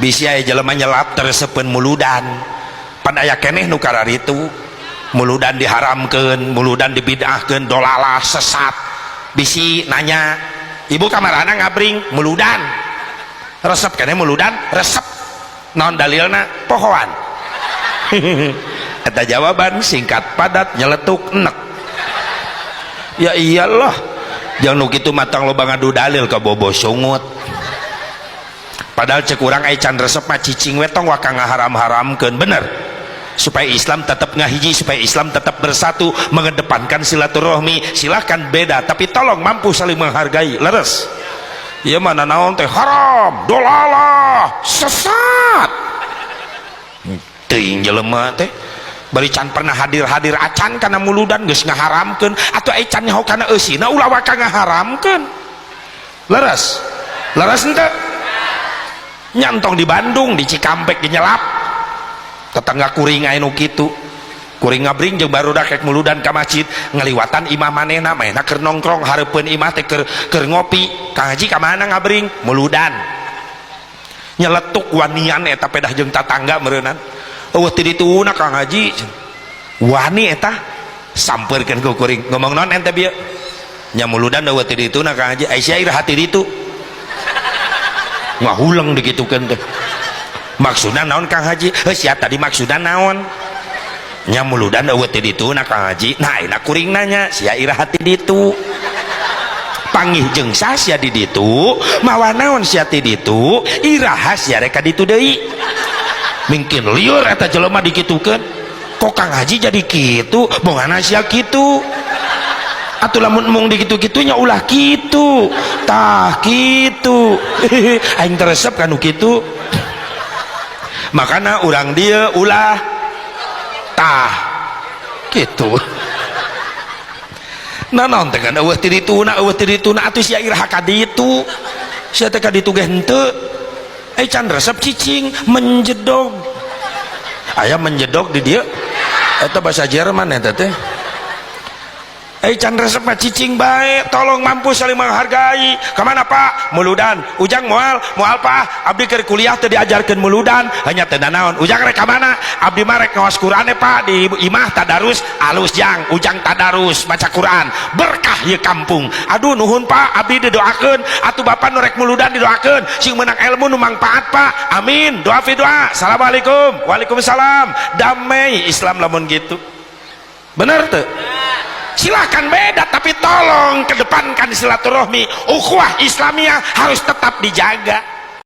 Bisi aya jelema nyelap teu resepeun muludan, pan aya keneh nu kararitu, muludan diharamkeun, muludan dibid'ahkeun, dolalah, sesat. Bisi nanya, "Ibu kamarana ngabring?" "Muludan." "Resep keneh muludan?" "Resep." "Naon dalilna?" "Pohoan." Eta jawaban singkat, padat, nyeletuk, enek. Ya iyalah, jangan nu kitu matang loba ngadu dalil ka bobo sungut. Padahal cek urang, ai can resep mah cicing we, tong waka ngaharam-haramkeun. Bener, supaya Islam tetap ngahiji, supaya Islam tetap bersatu, mengedepankan silaturahmi. Silahkan beda, tapi tolong mampu saling menghargai. Leres ya, mana naon teh haram, dolalah, sesat. Teuing jelema teh, bari can pernah hadir-hadir acan kana muludan geus ngaharamkeun. Atuh ai can nyaho kana eusina, ulah waka ngaharamkeun. Leres, leres henteu? Nyantong di Bandung, di Cikampek dinyelap tetangga kuring aya nu kitu. Kuring ngabring jeung barudak rek muludan ka masjid, ngaliwatan imah manehna. Manehna keur nongkrong hareupeun imah teh, keur ngopi. "Kang Haji, ka mana ngabring?" "Muludan." Nyeletuk, wanian eta, pedah jeung tatangga meureunan. "Eueuh ti dituna, Kang Haji." Wani eta, sampeurkeun ku kuring. "Ngomong naon ente bieu?" "Nya muludan eueuh ti dituna, Kang Haji." "Ai sia iraha ti ditu?" Ngahuleng dikitukeun teh. "Maksudna naon, Kang Haji?" "Heuh, sia tadi maksudna naon?" "Nya muludan eueuh ti dituna, Kang Haji." "Nah, enak kuring nanya, sia iraha ti ditu? Panggih jeung saha sia di ditu? Mawa naon sia ti ditu? Iraha sia rek ka ditu deui?" Mungkin lieur eta jelema dikitukeun. "Kok Kang Haji jadi kitu? Bongana sia kitu? Atuh lamun embung dikitu-kitunya, ulah kitu." Tah kitu, aing teu resep kanu kitu. Makana urang dia ulah tah gitu. Nah, naon teh kan eueuh ti dituna, eueuh ti dituna. Atuh sia iraha ka ditu? Sia teh ka ditu ge henteu. Eh, can resep cicing menjedog. Aya menjedog di dieu? Eta bahasa Jerman eta teh. Eh, can resep mah cicing bae, tolong mampu saling menghargai. "Kemana, Pak?" "Muludan." "Ujang moal?" "Moal, Pak, abdi keur kuliah teu diajarkeun muludan." Hanya teu naon. "Ujang rek ka mana?" "Abdi mah rek ngawas Quran, Pak, di imah tadarus." "Alus, Jang. Ujang tadarus maca Quran, berkah ieu kampung." "Aduh, nuhun, Pak, abdi didoakeun atuh. Bapak nu rek muludan didoakeun sing menang ilmu nu mangpaat, Pak." "Amin, doa fi doa. Assalamualaikum." "Waalaikumsalam." Damai Islam lamun gitu. Bener tuh? Silahkan beda, tapi tolong kedepankan silaturahmi, ukhuwah Islamiyah harus tetap dijaga.